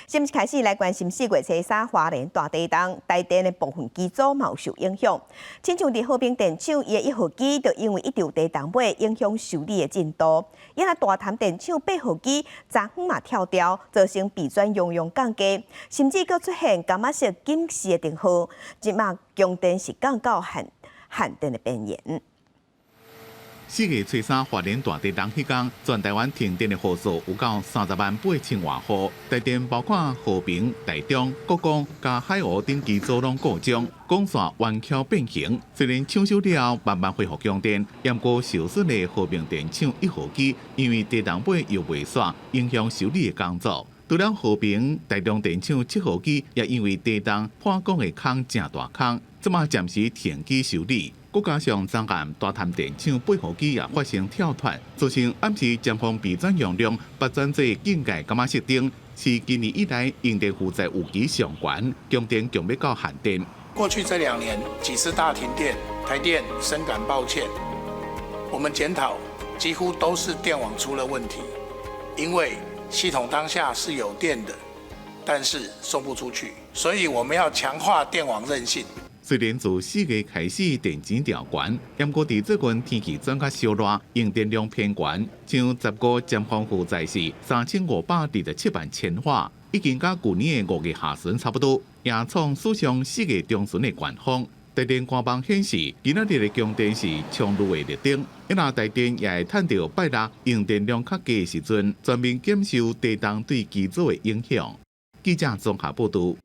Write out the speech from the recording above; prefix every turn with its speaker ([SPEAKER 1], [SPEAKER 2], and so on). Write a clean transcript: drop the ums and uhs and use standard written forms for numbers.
[SPEAKER 1] 先開始來關心四月初三花蓮大地動，台電的部分機組嘛有受影響。親像佇和平電廠，伊的一號機就因為一場地動尾影響修理的進度。伊若大潭電廠八號機昨昏嘛跳掉，造成備轉容量降低，甚至閣出現柑仔色警示的燈號。這馬供電是降到限限電的邊緣。
[SPEAKER 2] 四月初三花蓮大地動彼工，全台灣停電的戶數有到30萬8千外戶。台電包括和平、台中、國光佮海湖等機組攏故障，管線彎曲變形。雖然搶修了後慢慢恢復供電，毋過受損的和平電廠一號機因為地動尾又袂煞，影響修理的工作。除了和平、台中電廠七號機也因為地動破管的空誠大空，這馬暫時停機修理。閣加上昨暗大潭電廠八號機也發生跳脫，造成暗時尖峰備轉容量拔轉做警戒柑仔色燈，是今年以來用電負載有史上懸，供電強欲到限電。
[SPEAKER 3] 過去這2年幾次大停電，台電深感抱歉。我們檢討幾乎都是電網出了問題，因為系統當下是有電的，但是送不出去，所以我們要強化電網韌性。
[SPEAKER 2] 雖然自四月開始電錢調懸，毋過佇最近天氣轉較燒熱，用電量偏懸，像15尖峰負載是3527萬千瓦，已經佮舊年的五月下旬差不多，也創史上四月中旬的高峰。台電官網顯示，今仔日的供電是充裕的綠燈，因為台電也會趁著拜六用電量較低的時陣，全面檢修地動對機組的影響。記者綜合報導。